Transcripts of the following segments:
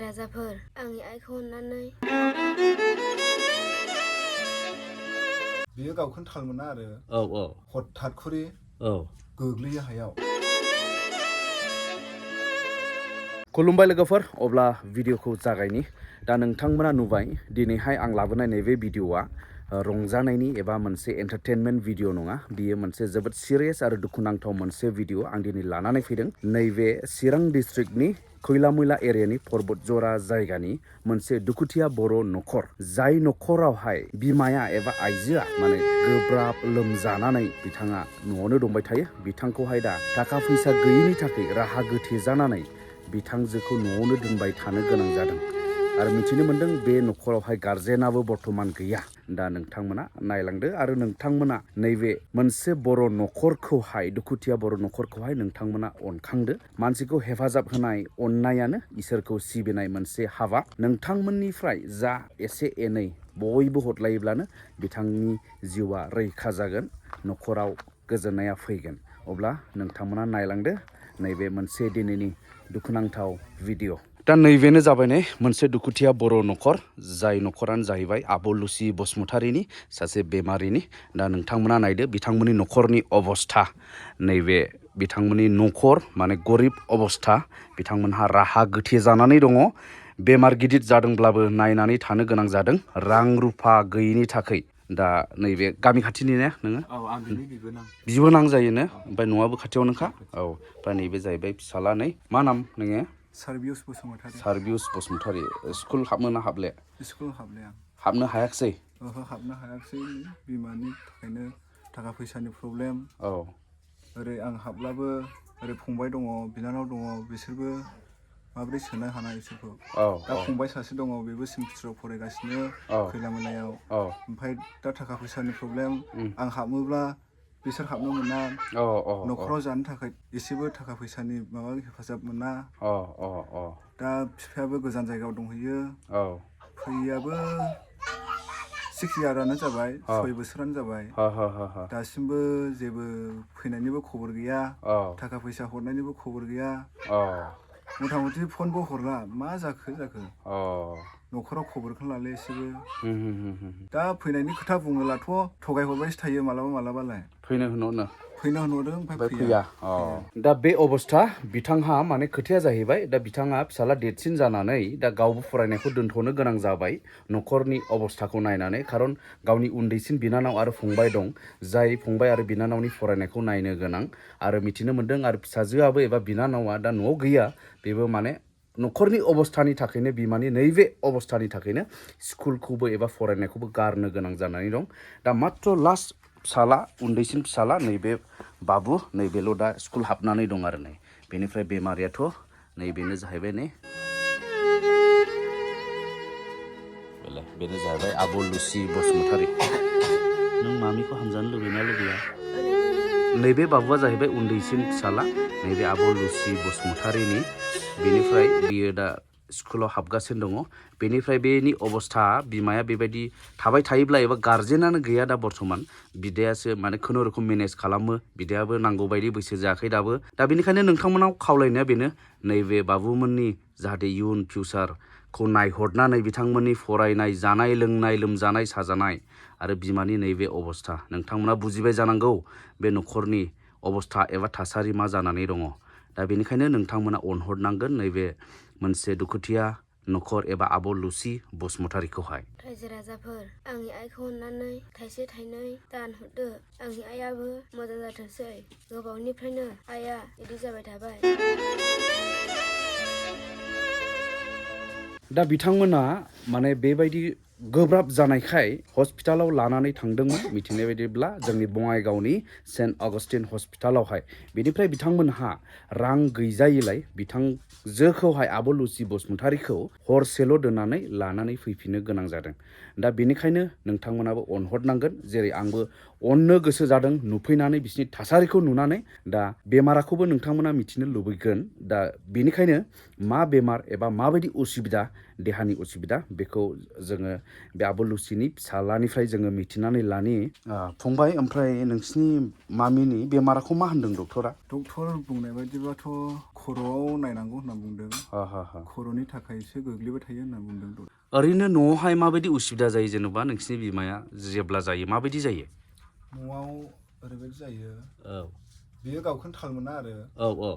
राजाफोर आंनि आइखौ अननानै बियो गावखौनो थाल मोना आरो हठात खरि गोग्लैयो हायाव। खुलुमबाय लोगोफोर, अब्ला भिडिअखौ जागायनि। दा नोंथांमोना नुबाय दिनैहाय आं लाबोनाय नैबे भिडिअआ रंजानायनि एबा मोनसे एन्टारटेनमेन्ट भिडिअ नङा, बियो मोनसे जोबोद सिरियास आरो दुखुनांथाव मोनसे भिडिअ आं दिनै लानानै फैदों। नैबे चिरां डिस्ट्रिक्टनि खैलामैला एरियानि पर्बतजरा जायगानि मोनसे दुखुथिया बर' नखर, जाय नखरावहाय बिमाया एबा आइजोआ माने गोब्राब लोमजानानै बिथाङा न'आवनो दंबाय थायो। बिथांखौहाय दा थाखा फैसा गैयिनि थाखाय राहा गोथे जानानै बिथांजोखौ न'आवनो दोनबाय थानो गोनां जादों आरो मिथिनो मोन्दों बे नखरावहाय गार्जेनाबो बर्थमान गैया। दा नोंथांमोना नायलांदो आरो नोंथांमोना नैबे मोनसे बर' नखरखौहाय, दुखुथिया बर' नखरखौहाय नोंथांमोना अनखांदो। मानसिखौ हेफाजाब होनाय, अननायानो इसोरखौ सिबिनाय मोनसे हाबा। नोंथांमोननिफ्राय जा एसे एनै बयबो हरलायोब्लानो बिथांनि जिउआ रैखा जागोन, नखराव गोजोननाया फैगोन। अब्ला नोंथांमोना नायलांदो नैबे मोनसे दिनैनि दुखुनांथाव भिडिअ। दा नैबेनो जाबाय नै मोनसे दुखुथिया बर' नखर, जाय नखरानो जाहैबाय आब' लुसि बसुमतारिनि सासे बेमारिनि। दा नोंथांमोना नायदो बिथांमोननि नखरनि अबस्था। नैबे बिथांमोननि नखर माने गरिब अबस्था, बिथांमोनहा राहा गोथे जानानै दङ। बेमार गिदिर जादोंब्लाबो नायनानै थानो गोनां जादों रां रुफा गैयिनि थाखाय। दा नैबे गामि खाथिनि ने नोङो? औ, आं बिनि बिबोनां। बिबोनां जायोनो, ओमफ्राय न'आबो खाथियावनोखा। औ, ओमफ्राय नैबे जाहैबाय फिसाला। नै मा नाम नोङो? सार्बियुस बसुमतारि। सार्बियुस बसुमतारि। स्कुल हाबनो ना हाबले? स्कुल हाबले आं। हाबनो हायाखिसै? ओहो, हाबनो हायाखिसै। बिमानि थाखायनो थाखा फैसानि प्रब्लेम। औ। ओरै आं हाब्लाबो ओरै फंबाय दङ, बिनानाव दङ, बिसोरबो माबोरै सोनो हानाय बिसोरखौ। दा फंबाय सासे दङ, बेबो सेमिस्टाराव फरायगासिनो खैलामैलायाव। ओमफ्राय दा थाखा फैसानि प्रब्लेम। आं हाबोब्ला बिसोर हाबनो मोना। नखराव जानो थाखाय एसेबो थाखा फैसानि माबा हेफाजाब मोना। दा बिफायाबो गोजान जायगायाव दंहैयो। फैयैयाबो 6 इयारानो जाबाय, 6 बोसोरानो जाबाय। दासिमबो जेबो फैनायनिबो खबर गैया, थाखा फैसा हरनायनिबो खबर गैया। मथा मथि फनबो हरला। मा जाखो नखराव खबरखौनो लाले एसेबो। दा फैनायनि खोथा बुङोब्लाथ' थगायहरबायसो थायो मालाबा मालाबालाय। फैनो होनहरनो? फैनो होनहरदों, ओमफ्राय फैया। दा बे अबस्था बिथांहा माने खोथाया जाहैबाय, दा बिथाङा फिसाला देरसिन जानानै दा गावबो फरायनायखौ दोनथ'नो गोनां जाबाय नखरनि अबस्थाखौ नायनानै। खारन गावनि उन्दैसिन बिनानाव आरो फंबाय दं, जाय फंबाय आरो बिनानावनि फरायनायखौ नायनो गोनां। आरो मिथिनो मोन्दों आरो फिसाजोआबो एबा बिनानावा दा न'आव गैया। बेबो माने नखरनि अबस्थानि थाखायनो, बिमानि नैबे अबस्थानि थाखायनो स्कुलखौबो एबा फरायनायखौबो गारनो गोनां जानानै दं। दा माथ्र लास्ट फिसाला, उन्दैसिन फिसाला नैबे बाबु, नैबेल' दा स्कुल हाबनानै दं आरो नै। बेनिफ्राय बेमारियाथ' नैबेनो जाहैबाय नै, बेनो जाहैबाय आब' लुसि बसुमतारि। नों मामिखौ हामजानो लुबैना लुबैया? नैबे बाबुआ जाहैबाय उन्दैसिन फिसाला, नैबे आब' लुसि बसुमतारिनि। बेनिफ्राय बियो दा स्कुलाव हाबगासिनो दङ। बेनिफ्राय बेनि अबस्था, बिमाया बेबायदि थाबाय थायोब्ला एबा गार्जेनानो गैया दा बर्थमान, बिदायासो माने खुनुरुखुम मेनेज खालामो। बिदायाबो नांगौ बायदि बैसो जायाखै दाबो। दा बेनिखायनो नोंथांमोनाव खावलायनाया बेनो, नैबे बाबुमोननि जाहाथे इयुन फिउचारखौ नायहरनानै बिथांमोननि फरायनाय, जानाय लोंनाय, लोमजानाय साजानाय आरो बिमानि नैबे अबस्था, नोंथांमोना बुजिबाय जानांगौ बे नखरनि अबस्था एबा थासारि मा जानानै दङ। दा बेनिखायनो नोंथांमोना अनहरनांगोन नैबे मोनसे दुखुथिया नखर एबा आब' लुसि बसुमतारिखौहाय। रायजो राजाफोर आंनि आइखौ अननानै थाइसे थाइनै दान हरदो। आंनि आइयाबो मोजां जाथोंसै। गोबावनिफ्रायनो आइया बिदि जाबाय थाबाय। दा बिथांमोना माने बेबायदि गोब्राब जानायखाय हस्पिटालाव लानानै थांदोंमोन, मिथिनाय बायदिब्ला जोंनि बङाइगावनि सेन्ट अगस्टिन हस्पिटालावहाय। बेनिफ्राय बिथांमोनहा रां गैजायैलाय बिथांजोखौहाय, आब' लुसि बसुमतारिखौ हरसेल' दोननानै लानानै फैफिननो गोनां जादों। दा बेनिखायनो नोंथांमोनाबो अनहरनांगोन, जेरै आंबो अननो गोसो जादों नुफैनानै बिसिनि थासारिखौ नुनानै दा बेमाराखौबो नोंथांमोना मिथिनो लुबैगोन दा बेनिखायनो मा बेमार एबा माबायदि उसुबिदा देहानि उसुबिदा बेखौ जोङो बे आब' लुसिनि फिसालानिफ्राय जोङो मिथिनानै लानि फंबाय ओमफ्राय नोंसिनि मामिनि बेमाराखौ मा होनदों डक्टरा? डक्टर बुंनाय बायदिबाथ' खर'आव नायनांगौ होनना बुंदों। खर'नि थाखायसो गोग्लैबाय थायो होनना बुंदों। ओरैनो न'आवहाय माबायदि उसुबिदा जायो जेनेबा नोंसिनि बिमाया जेब्ला जायो माबायदि जायो? न'आव ओरैबायदि जायो बियो गावखौनो थाल मोना आरो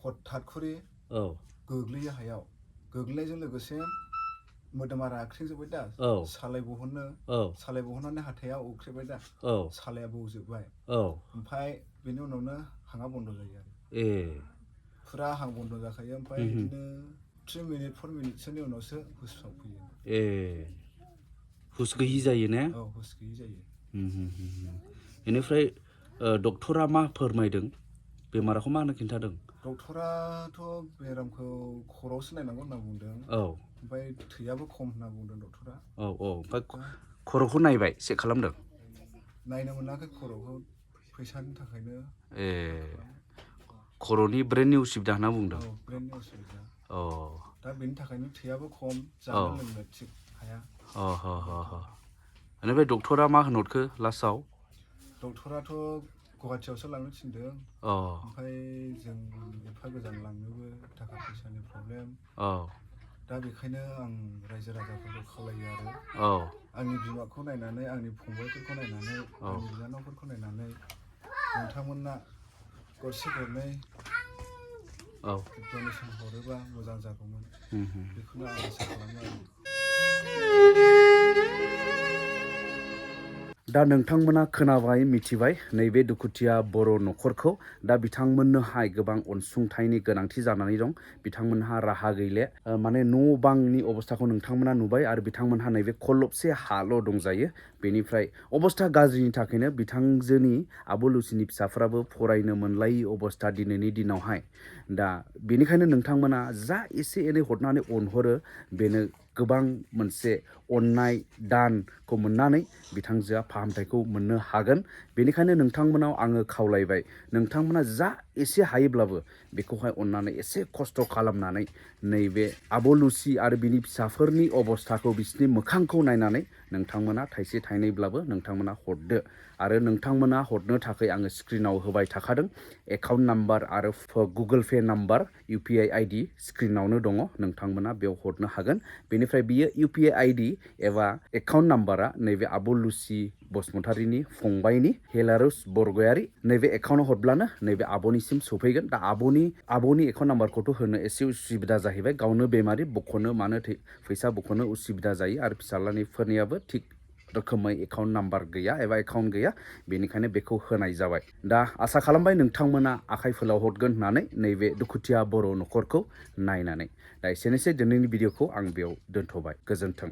हठात खरि गोग्लैयो हायाव गोग्लैनायजों लोगोसे मोदोमा राख्रेंजोब्बाय दा सालाय बहननानै हाथायाव उख्रेबाय दा सालाया बौजोब्बाय ओमफ्राय बेनि उनावनो हाङा बन्द जायो आरो फुरा हां बन्द जाखायो ओमफ्राय बिदिनो 3 मिनिट 4 मिनिटसोनि उनावसो हुसआव फैयो। हुस गैयि जायो ने? औ हुस गैयि जायो। बेनिफ्राय डक्टरा मा फोरमायदों बेमारखौ मा होनना खिन्थादों? डक्टराथ' बेरामखौ खर'आवसो नायनांगौ होनना बुंदों। ओमफ्राय थैयाबो खम होनना बुंदों डक्टरा। ओमफ्राय खर'खौ नायबाय चेक खालामदों? नायनो मोनाखै खर'खौ फैसानि थाखायनो। खर'नि ब्रेननि उसुबिदा होनना बुंदों। ब्रेननि उसुबिदा। दा बेनि थाखायनो थैयाबो खम जानो लोंनो थिग हाया। बेनिफ्राय डक्टरा मा होनहरखो लास्टआव? डक्टराथ' गुवाहाटियावसो लांनो थिनदों। ओमफ्राय जों एफा गोजान लांनोबो थाखा फैसानि प्रब्लेम। दा बेखायनो आं रायजो राजाफोरखौ खावलायो आरो आंनि बिमाखौ नायनानै आंनि फंबायफोरखौ नायनानै आंनि बिनानावफोरखौ नायनानै नोंथांमोना गरसे गरनै डनेसन हरोबा मोजां जागौमोन बेखौनो आं आसा खालामो आरो। दा नोंथांमोना खोनाबाय मिथिबाय नैबे दुखुथिया बर' न'खरखौ दा बिथांमोननोहाय गोबां अनसुंथाइनि गोनांथि जानानै दं। बिथांमोनहा राहा गैले माने न' बांनि अबस्थाखौ नोंथांमोना नुबाय आरो बिथांमोनहा नैबे खलबसे हाल' दंजायो। बेनिफ्राय अबस्था गाज्रिनि थाखायनो बिथांजोनि आब' लुसिनि फिसाफ्राबो फरायनो मोनलायि अबस्था दिनैनि दिनावहाय। दा बेनिखायनो नोंथांमोना जा एसे एनै हरनानै अनहरो बेनो गोबां मोनसे अननाय दानखौ मोननानै बिथांजोआ फाहामथायखौ मोननो हागोन। बेनिखायनो नोंथांमोनाव आङो खावलायबाय नोंथांमोना जा एसे हायोब्लाबो बेखौहाय अननानै एसे खस्थ' खालामनानै नैबे आब' लुसि आरो बिनि फिसाफोरनि अबस्थाखौ बिसिनि मोखांखौ नायनानै नोंथांमोना थाइसे थाइनैब्लाबो नोंथांमोना हरदो आरो नोंथांमोना हरनो थाखाय आङो स्क्रिनाव होबाय थाखादों एकाउन्ट नाम्बार आरो Google Pay number UPI ID स्क्रिनावनो दङ नोंथांमोना बेयाव हरनो हागोन। बेनिफ्राय बियो UPI ID एबा एकाउन्ट नाम्बारा नैबे आब' लुसि बसुमतारिनि फंबायनि हिलारुश बरगयारी नैबे एकाउन्टाव हरब्लानो नैबे आब'निसिम सफैगोन। दा आब'नि एकाउन्ट नाम्बारखौथ' होनो एसे उसुबिदा जाहैबाय गावनो बेमारि बख'नो मानो फैसा बख'नो उसुबिदा जायो आरो फिसालानिफोरनियाबो थिग रोखोमै एकाउन्ट नाम्बार गैया एबा एकाउन्ट गैया बेनिखायनो बेखौ होनाय जाबाय। दा आसा खालामबाय नोंथांमोना आखाइ फोलाव हरगोन होननानै नैबे दुखुथिया बर' न'खरखौ नायनानै। दा एसेनोसै दिनैनि भिडिअखौ आं बेयाव दोनथ'बाय। गोजोन्थों।